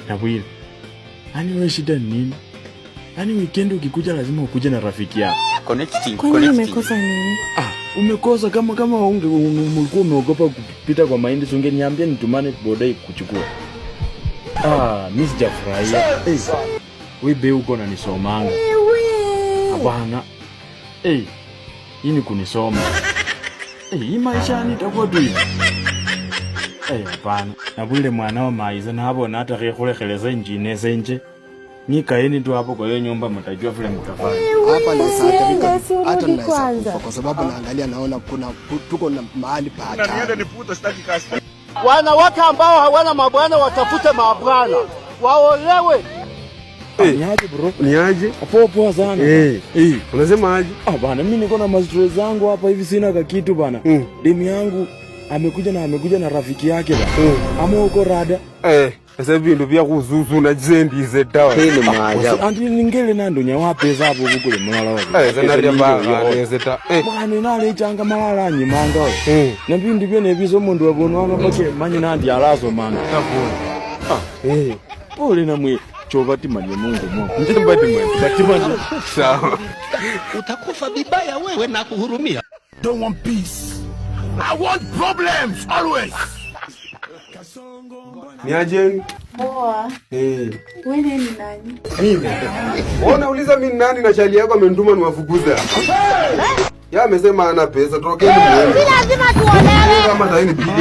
Nabwile. Yaani wewe shida ni nini? Yaani weekend ukikuja lazima ukuje na rafiki yako. Connecting, Kwani connecting. nimekosa nini? Ah, umekosa kama unge ulikuwa umeogopa kupita kwa mahindi, si ungeniambia nitumane boda ikuchukue. Ah, mimi sijafurahia. We be uko nanisomanga. Hapana. Hii ni kunisoma. Hii maisha yani itakuwa tu hivi. Hapana. Nabwile mwana wa maiza nabona hata khekhulekeleza injine senje. Nikaeni tu hapo kwa hiyo nyumba, mtajua vile mtafanya. Hapa naweza Usiende, athirika, si urudi hata naweza kwanza. kufa kwa sababu naangalia naona kuna tuko na mahali pa hatari. Wanawake ambao hawana mabwana watafute mabwana waolewe. Ni aje, bro? Ni aje? Poa poa sana. Unasema aje? Ah bana, mimi niko na mastress zangu hapa hivi, sina kakitu bana. Demu yangu amekuja na rafiki yake bana. Ama uko rada. Sasa vindu vya kuzuzuna jizendize dawa. Hii ni maajabu. Andi ningele nando nyawa pesa hapo bukule mulala wa. Sasa nalya banga ta. Mwana nalechanga malala anyimanga we. Na bindu byene bizo mundu wabonwanga pake manyi nandi alasomanga. Tafuna. Pole namwe chobatimanye Mungu mwa. Nje batimani. Batimanye. Sawa. Utakufa vibaya wewe na kuhurumia. Don't want peace. I want problems always. Ni aje? Poa. Wewe ni nani? Mimi. Wewe unauliza mimi nani na chali yako amenituma niwafukuze hapa. Yeye amesema ana pesa, tokeni muende. Lazima tuolewe. Kama sasa nipige.